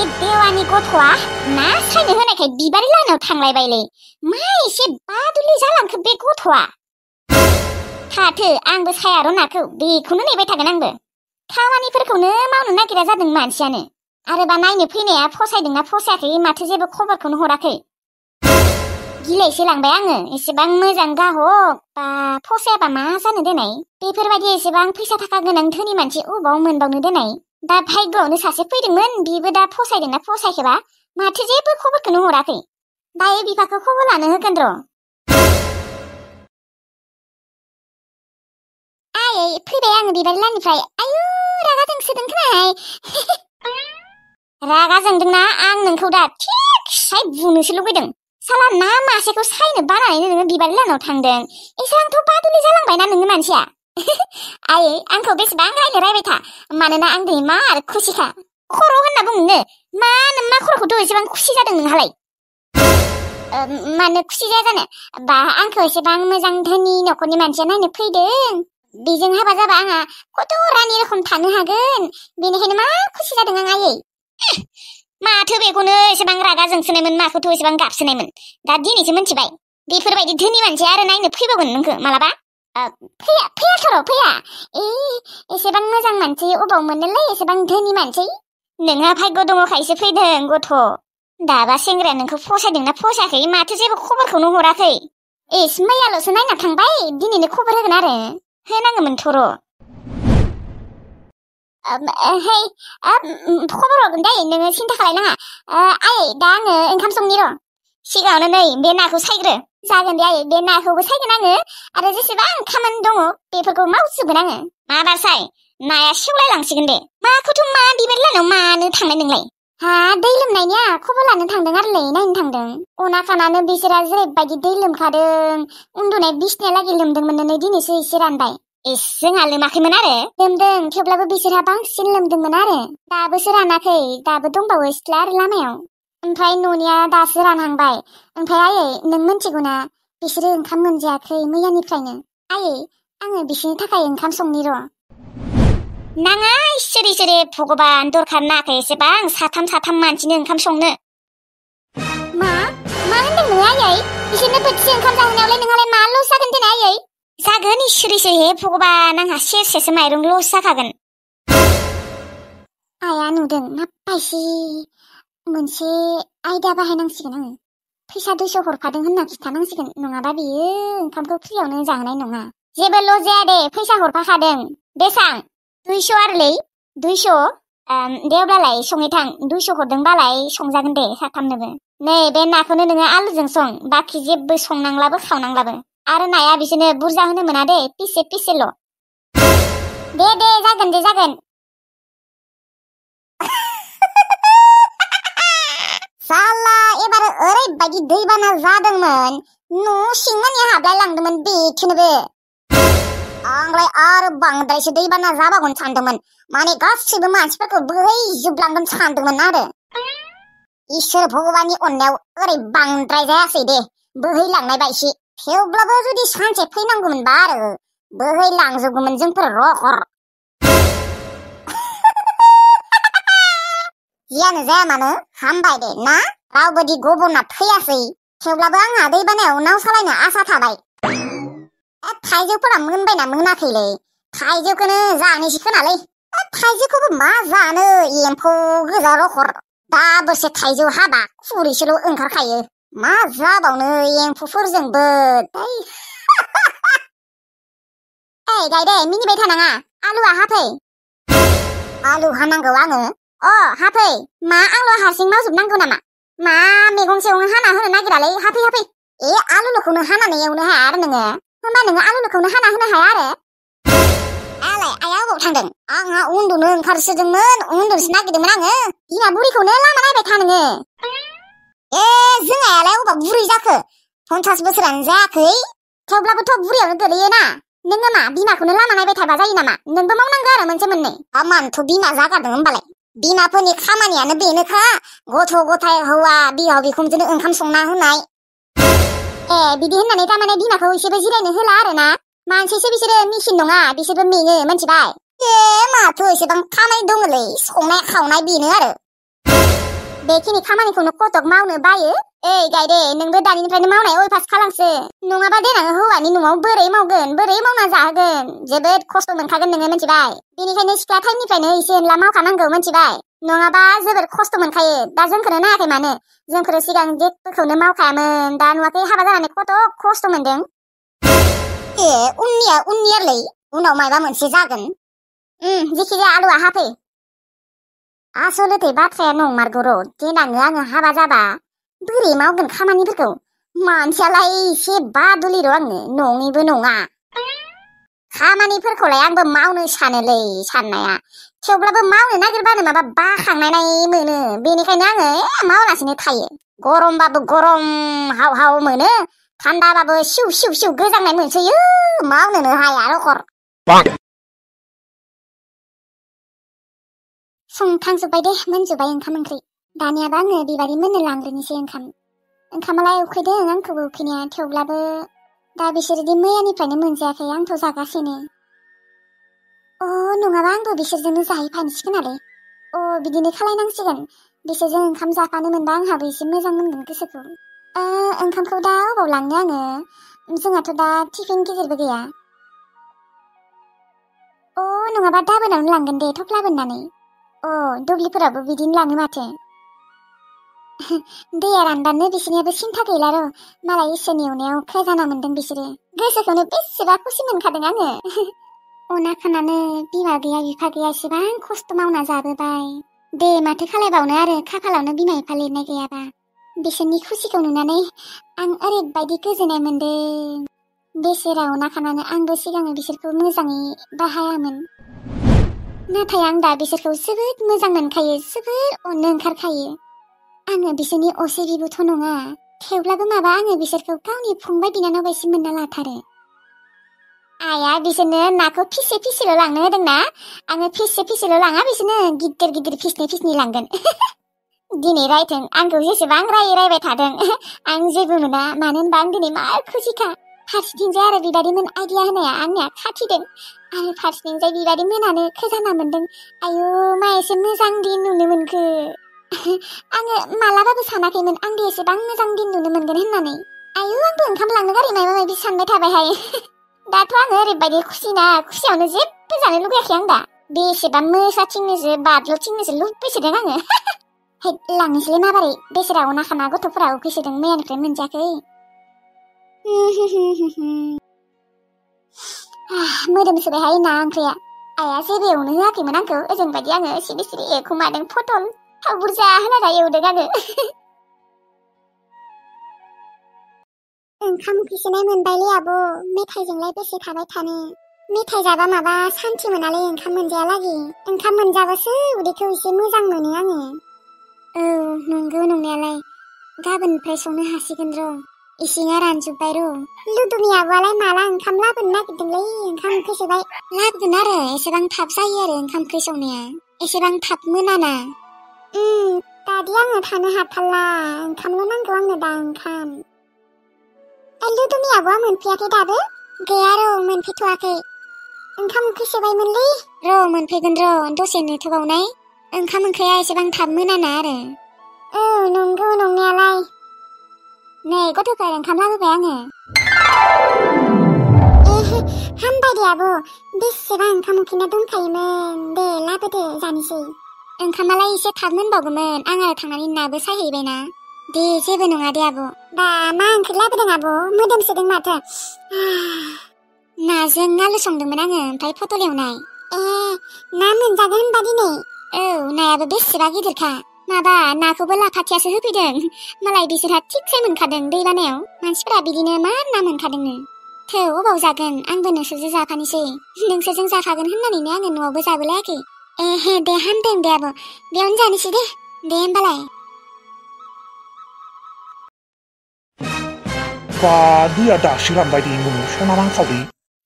बे देवानि गथ'आ ना सायनो होनायखाय बिबारि लानायाव थांलायबायलै मा एसे बादुलि जालांखो बे गथ'आ थाथो आंबो साया र' नाखौ बेखौनो नेबाय थागोन आंबो खामानिफोरखौनो मावनो नागिरा जादों मानसियानो आरोबा नायनो फैनाया फसायदोंना फसायाखै माथो जेबो खबरखौनो हराखै गिलायसो लांबाय आङो एसेबां मोजां गाहक बा फसायाबा मा जानो देनाय बेफोरबायदि एसेबां फैसा थाखा गोनां धोनि मानसि अबाव मोनबावनो देनाय दा भाग्यआवनो सासे फैदोंमोन बिबो दा फसायदोंना फसायाखैबा माथो जेबो खबरखौनो हराखै दायो बिफाखौ खबर लानो होगोन र' आयै फैबाय आङो बिबारि लानिफ्राय आयु रागा जोंसोदों खोनाय रागा जोंदोंना आं नोंखौ दा थिगसाय बुनोसो लुगैदों साला ना मासेखौ सायनो बानानै नोङो बिबारि लानाव थांदों एसेबांथ' बादुलि जालांबायना नोङो मानसिया आयै आंखौ बेसेबां रायबाय था मानोना आं दिनै मा आरो खुसिखा खर' होनना बुंनो मानो मा खर'खौथ' एसेबां खुसि जादों नोंहालाय मानो खुसि जाया जानो बा आंखौ एसेबां मोजां धोनि न'खरनि मानसिया नायनो फैदों बेजों हाबा जाबा आंहा कत' रानि रखम थानो हागोन बेनिखायनो मा खुसि जादों आं आयै माथो बेखौनो एसेबां रागा जोंसोनायमोन माखौथ' एसेबां गाबसोनायमोन दा दिनैसो मिथिबाय बेफोरबायदि धोनि मानसिया आरो नायनो फैबावगोन नोंखौ मालाबा फैया एसेबां मोजां मानसि अबाव मोननोलै एसेबां धोनि मानसि नोंहा भाग्य दङखायसो फैदों गथ' दाबा सेंग्राया नोंखौ फसायदोंना फसायाखै माथो जेबो खबरखौनो हराखै मैयाल'सो नायना थांबाय दिनैनो खबर होगोन आरो होनांगौमोनथ' र' खबर हरगोन दे नोङो सिन्था खालायनाङा आयै दा आङो ओंखाम संनि र' सिगाङावनो नै बे नाखौ सायग्रो जागोन दे आयै बे नाखौबो सायगोन आङो आरो जेसेबां खामानि दङ बेफोरखौ मावजोबगोन आङो माबार साय नाया सेवलायलांसिगोन दे माखौथ' मा बिबारि लानायाव मानो थांनाय नोंलाय हा दै लोमनायनिया खबर लानो थांदों आरोलै नायनो थांदों अना खानानो बिसोरा जेरैबायदि दै लोमखादों उन्दुनाय बिसनायालागै लोमदोंमोन दिनैसो एसे रानबाय जोंहा लोमाखैमोन आरो लोमदों थेवब्लाबो बिसोरहा बांसिन लोमदोंमोन आरो दाबोसो रानाखै दाबो दंबावो सिथ्ला आरो लामायाव ओमफ्राय न'निया दासो रानहांबाय ओमफ्राय आयै नों मिथिगौना बिसोरो ओंखाम मोनजायाखै मैयानिफ्रायनो आयै आङो बिसोरनि थाखाय ओंखाम संनि र' नाङा इसोरे भगबान दरखार नाङाखै एसेबां साथाम मानसिनो ओंखाम संनो मा होनदों नों आयै बिसोरनो बोथिसे ओंखाम जाहोनायावलाय नोंहालाय मा लस जागोन देनाय आयै जागोन इसोरसो हे भगबान आंहा सेरसेसो माइरं लस जाखागोन आया नुदों माबायसि मोनसे आयदा बाहायनांसिगोन आङो फैसा 200 हरखादों होनना खिथानांसिगोन नङाबा बियो ओंखामखौ फ्रियावनो जाहोनाय नङा जेबो लस जाया दे फैसा हरफाखादों बेसां 200 आरोलै 200 दे अब्लालाय सङै थां 200 हरदोंबालाय संजागोन दे साथामनोबो नै बे नाखौनो नोङो आलुजों सं बाखि जेबो संनांलाबो खावनांलाबो आरो नाया बिसोरनो बुरजा होनो मोना दे पिसेल' दे जागोन साला एबार ओरैबायदि दैबाना जादोंमोन न' सिंमानि हाबलाय लांदोंमोन बेखौनोबो आंलाय आरो बांद्रायसो दैबाना जाबावगोन सानदोंमोन माने गासैबो मानसिफोरखौ बोहैजोबलांगोन सानदोंमोन आरो इसोर भगबाननि अननायाव ओरै बांद्राय जायासै दे बोहैलांनाय बायसि थेवब्लाबो जुदि सानसे फैनांगौमोनबा आरो बोहैलांजोबगौमोन जोंफोर रहर जियानो जाया मानो हामबाय दे ना रावबो दि गबना थैयासै थेवब्लाबो आंहा दैबानायाव नाव सालायनो आसा थाबाय थाइजौफोरा मोनबायना मोनाखैलै थाइजौखौनो जानोसै खोनालै थाइजौखौबो मा जानो एम्फौ गोजा रहर दाबोसे थाइजौ हाबा खुरैसेल' ओंखारखायो मा जाबावनो एम्फौफोरजोंबो गायदे मिनिबाय थानाङा आलुआ हाफै आलु हानांगौ आङो हाफै मा आंल' हारसिं मावजोबनांगौ नामा मा मैगं सेगं हाना होनो नागिरालै हाफै आलुल'खौनो हानानै एवनो हाया आरो नोङो होमबा नोङो आलुल'खौनो हाना होनो हाया आरो आलाय आइया अबाव थांदों आंहा उन्दुनो ओंखारसोदोंमोन उन्दुनोसो नागिरदोंमोन आङो बिमा बुरिखौनो लामा नायबाय था नोङो जोंहालाय अबा बुरै जाखो 50 बोसोरानो जायाखै थेवब्लाबोथ' बुरियावनो गोलैयोना नोङो मा बिमाखौनो लामा नायबाय थाबा जायो नामा नोंबो मावनांगौ आरो मोनसे मोननै आमानथ' बिमा जागारदों होमबालाय बिमाफोरनि खामानियानो बेनोखा गथ' गथाय हौवा बिहाव बिखुनजोनो ओंखाम संना होनाय बिदि होननानै थारमाने बिमाखौ एसेबो जिरायनो होला आरो ना मानसिसो बिसोरो मेसिन नङा बिसोरबो मेङो मोनथिबाय माथो एसेबां खामानि दङलै संनाय खावनाय बेनो आरो बेखिनि खामानिखौनो कटक मावनो बायो ओइ गायदे नोंबो दानिनिफ्रायनो मावनाय अयभास खालामसो नङाबा देनां हौवानि न'आव बोरै मावगोन बोरै मावना जाहोगोन जोबोद खस्थ' मोनखागोन नोङो मिथिबाय बेनिखायनो सिख्ला टाइमनिफ्रायनो एसे एनला मावखानांगौ मिथिबाय नङाबा जोबोद खस्थ' मोनखायो दा जोंखौनो नायाखै मानो जोंफोर सिगां जेबोखौनो मावखायामोन दा नुवाखै हाबा जानानै कत' खस्थ' मोनदों ए उननियालै उनाव मायबा मोनसे जागोन जिखिजाया आलुआ हाफै आसलथे बाथ्राया नंमारगौ र' देनां आङो हाबा जाबा बोरै मावगोन खामानिफोरखौ मानसियालाय एसे बादुलि र' आङो नङिबो नङा खामानिफोरखौलाय आंबो मावनो सानोलै साननाया थेवब्लाबो मावनो नागिरबानो माबा बाखांनाय मोनो बेनिखायनो आङो मावालासिनो थायो गरमबाबो गरम हाव हाव मोनो थान्दाबाबो सिउ सिउ सिउ गोजांनाय मोनसोयो मावनोनो हाया रखर संखांजोब्बाय दे मोनजोब्बाय ओंखाम ओंख्रि दानियाबा आङो बिबारि मोननो लांग्रोनोसै ओंखामालाय उखैदों आंखौबो उखैनाया थेवब्लाबो दा बिसोरदि मैयानिफ्रायनो मोनजायाखै आंथ' जागासिनो नङाबा आंबो बिसोरजोंनो जाहैफानोसिगोन आरो बिदिनो खालायनांसिगोन बिसोरजों ओंखाम जाफानो मोनबा आंहाबो एसे मोजां मोनगोन गोसोखौ ओंखामखौ दा अबाव लांनो आङो जोंहाथ' दा टिफिन गिदिरबो गैया नङाबा दाबोनावनो लांगोन दे थफ्ला बोननानै दुब्लिफोराबो बिदिनो लाङो माथो दैया रानबानो बिसोरनियाबो सिन्था गैला र' मालाय इसोरनि अननायाव खैजाना मोनदों बिसोरो गोसोखौनो बेसेबा खुसि मोनखादों आङो अना खानानो बिमा गैया बिफा गैया एसेबां खस्थ' मावना जाबोबाय दे माथो खालायबावनो आरो खाफालावनो बिमा बिफा लिरनाय गैयाबा बिसोरनि खुसिखौ नुनानै आं ओरैबायदि गोजोननाय मोनदों बेसेरा अना खानानो आंबो सिगाङो बिसोरखौ मोजाङै बाहायामोन नाथाय आं दा बिसोरखौ जोबोद मोजां मोनखायो जोबोद अननो ओंखारखायो आङो बिसोरनि असे बिबुथ' नङा थेवब्लाबो माबा आङो बिसोरखौ गावनि फंबाय बिनानाव बायदि मोनना लाथारो आइया बिसोरनो नाखौ फिसे फिसेल' लांनो होदोंना आङो फिसे फिसेल' लाङा बिसोरनो गिदिर गिदिर फिसनै लांगोन दिनै रायथों आंखौ जेसेबां रायबाय थादों आं जेबो मोना मानो होनबा आं दिनै मार खुसिखा फारसेथिंजाय आरो बिबारिमोन आइडिया होनाया आंनिया खाथिदों आरो फारसेथिंजाय बिबारिमोनानो खोजाना मोनदों आयु मा एसे मोजां दिन नुनो मोनखो आङो मालाबाबो सानाखैमोन आंदि एसेबां मोजां दिन नुनो मोनगोन होननानै आयु आंबो ओंखाम लांनो गारि माबा माबि सानबाय थाबायहाय दाथ' आङो ओरैबायदि खुसिना खुसियावनो जेबो जानो लुगैयाखै आं दा बेसेबा मोसाथिंनोसो बादल'थिंनोसो लुबैसोदों आङो लांनोसैलै माबारै बेसेरा अना खाना गथ'फोरा उखैसोदों मैयानिफ्राय मोनजायाखै मोदोमसोबायहाय ना ओंख्रिया आइया जेबो एवनो होआखैमोन आंखौ ओजों बायदि आङो सिरि सिरि एखुमादों पटल थाव बुरजा होना एवदों आङो ओंखाम उखैसोनाय मोनबायलै आब' मेथाइजोंलाय बेसे थाबाय थानो मेथाइ जाबा माबा सान्थि मोनालै ओंखाम मोनजायालागि ओंखाम मोनजाबासो उदैखौ एसे मोजां मोनो आङो नंगौ नंनायालाय गाबोननिफ्राय संनो हासिगोन र' इसिङा रानजोब्बाय र' लुदुनि आब'आलाय माला ओंखाम लाबोनो नागिरदोंलै ओंखाम उखैसोबाय लाबोगोन आरो एसेबां थाब जायो आरो ओंखाम ओंख्रि संनाया एसेबां थाब मोनाना दादि आङो थानो हाथारला ओंखामल' नांगौ आंनो दा ओंखाम लुदुनि आब'आ मोनफैयाखै दाबो गैया र' मोनफैथ'वाखै ओंखाम उखैसोबायमोनलै र' मोनफैगोन र' दसे नेथ'बावनाय ओंखाम ओंख्रिया एसेबां थाब मोनाना आरो नंगौ नंनायालाय नै गथ'फोर ओंखाम लाबोबाय आङो हामबाय दे आब' बेसेबा ओंखाम उखैना दंखायोमोन दे लाबोदो जानोसै ओंखामालाय एसे थाब मोनबावगौमोन आं आरो थांनानै नाबो सायहैबायना दे जेबो नङा दे आब' दा मा ओंख्रि लाबोदों आब' मोदोमसोदों माथो नाजों आलु संदोंमोन आङो ओमफ्राय पटल एवनाय ना मोनजागोन होनबा दिनै नायाबो बेसेबा गिदिरखा माबा नाखौबो लाफाथियासो होफैदों मालाय बिसोरहा थिगसे मोनखादों दैबानायाव मानसिफोरा बिदिनो मा ना मोनखादोंनो थौ अबाव जागोन आंबो नोंसोरजों जाफानोसै नोंसोरजों जाफागोन होननानैनो आङो न'आवबो जाबोलायाखै दे हामदों दे आब' बेयावनो जानोसै दे होमबालाय बा दैया दासो रानबाय दे नों सना रांखावरि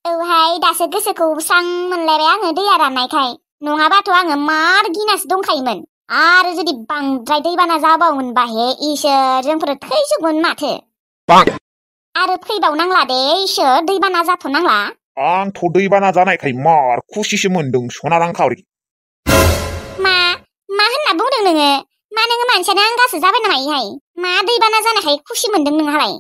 औहाय दासो गोसोखौ स्रां मोनलायबाय आङो दैया राननायखाय नङाबाथ' आङो मार गिनासो दंखायोमोन आरो जुदि बांद्राय दैबाना जाबावोमोनबा हे इसोर जोंफोर थैजोबगोन माथो आरो फैबावनांला दे इसोर दैबाना जाथ'नांला आंथ' दैबाना जानायखाय मार खुसिसो मोनदों सना रांखावरि मा होनना बुंदों नोङो मा नोङो मानसियानो आंगासो जाबाय नामाहाय मा दैबाना जानायखाय खुसि मोनदों नोंहालाय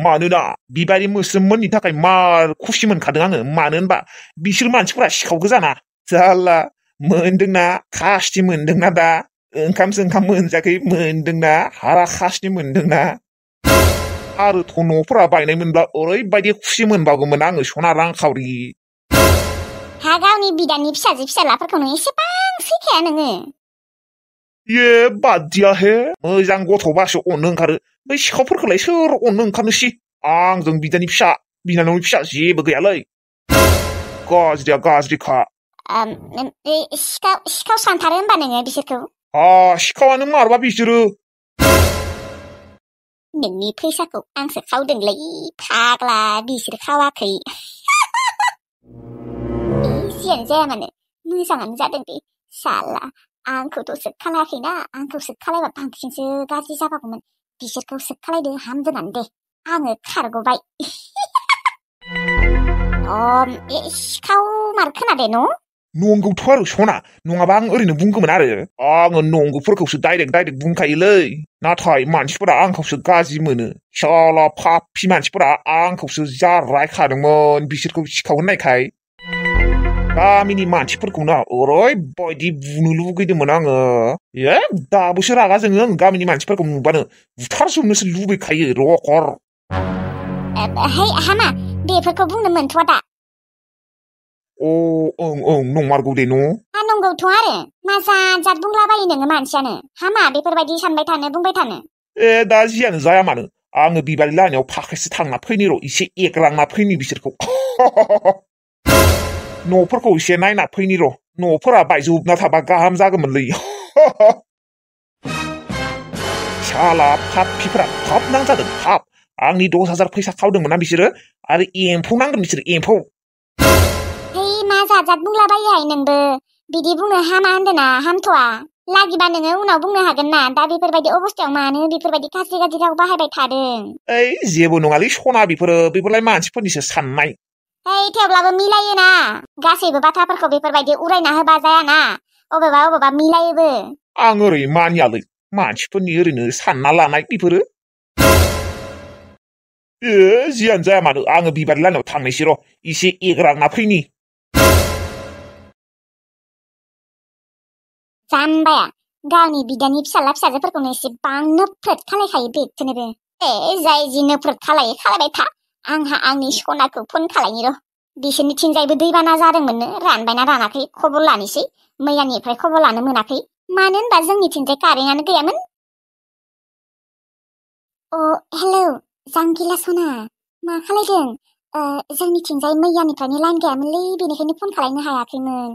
मानोना बिबारि मोस्रोममोननि थाखाय मार खुसि मोनखादों आङो मानो होनबा बिसोर मानसिफोरा सिखाव गोजाना जाल्ला मोनदोंना खासनि मोनदोंना दा ओंखाम मोनजाखै मोनदोंना हारा खासनि मोनदोंना आरोथ' न'फोरा बायनाय मोनब्ला ओरैबायदि खुसि मोनबावगौमोन आङो सना रांखावरि हा गावनि बिदानि फिसाजो फिसालाफोरखौ नों एसेबां सैखाया नोङो ये बादिया हे मोजां गथ'बासो अननो ओंखारो बै सिखावफोरखौलाय सोर अननो ओंखारनोसि आंजों बिदानि फिसा बिनानावनि फिसा जेबो गैयालै गाज्रिया गाज्रिखा सिखाव सानथारो होमबा नोङो बिसोरखौ सिखावानो मारबा बिसोरो नोंनि फैसाखौ आंसो खावदोंलै फाग्ला बिसोर खावाखै जियानो जाया मानो मोजाङानो जादों दे साला आंखौथ' सोखालायाखैना आंखौ सोखालायबा बांसिनसो गाज्रि जाबावगौमोन बिसोरखौ सोखालायदो हामदोनानो दे आङो खारग'बाय सिखाव मार खोनादे न' नंगौथ' आरो सना नङाबा आं ओरैनो बुंगौमोन आङो नंगौफोरखौसो डाइरेक्ट बुंखायोलै नाथाय मानसिफोरा आंखौसो गाज्रि मोनो साला पापि मानसिफोरा आंखौसो जा रायखादोंमोन बिसोरखौ सिखाव होननायखाय गामिनि मानसिफोरखौना ओरैबायदि बुनो लुगैदोंमोन आङो दाबोसो रागा जोङो आं गामिनि मानसिफोरखौ नुबानो बुथारजोबनोसो लुबैखायो रकर है हामा बेफोरखौ बुंनो मोनथ'आ दा ओं नंमारगौ दे न' नंगौथ' आरो मा जात बुंलाबायो नोङो मानसियानो हामा बेफोरबायदि सानबाय थानो बुंबाय थानो दा जियानो जाया मानो आङो बिबारि लाहानियाव फाखैसो थांना फैनि र' एसे एग्रांना फैनि बिसोरखौ न'फोरखौ एसे नायना फैनि र' न'फोरा बायजोबना थाबा गाहाम जागौमोनलै साला पापिफोरा फाप नांजादों फाप आंनि 10,000 फैसा खावदोंमोनना बिसोरो आरो एम्फौ नांगोन बिसोर एम्फौ मा जात बुंलाबायोहाय नोंबो बिदि बुंनो हामा होनदोंना हामथ'आ लागिबा नोङो उनाव बुंनो हागोन ना दा बेफोरबायदि अबस्थायाव मानो बेफोरबायदि गाज्रि राव बाहायबाय थादों जेबो नङालै सना बेफोरलाय मानसिफोरनिसो साननाय थेवब्लाबो मिलायोना गासैबो बाथ्राफोरखौ बेफोरबायदि उरायना होबा जायाना अबेबा मिलायोबो आं ओरै मानियालै मानसिफोरनि ओरैनो सानना लानाय बेफोरो जियानो जाया मानो आङो बिबारि लाहानियाव थांनोसै र' एसे एग्रांना फैनि जाम्बाया गावनि बिदानि फिसाला फिसाजोफोरखौनो एसेबां नोफ्रोद खालायखायो बेखौनोबो जाय जि नोफ्रोद खालायबाय था आंहा आंनि सनाखौ फन खालायनि र' बिसोरनिथिंजायबो दैबाना जादोंमोननो रानबायना रानाखै खबर लानोसै मैयानिफ्राय खबर लानो मोनाखै मानो होनबा जोंनिथिंजाय कारेन्टआनो गैयामोन हेलौ जांगिला सना मा खालायदों जोंनिथिंजाय मैयानिफ्रायनो लाइन गैयामोनलै बेनिखायनो फन खालायनो हायाखैमोन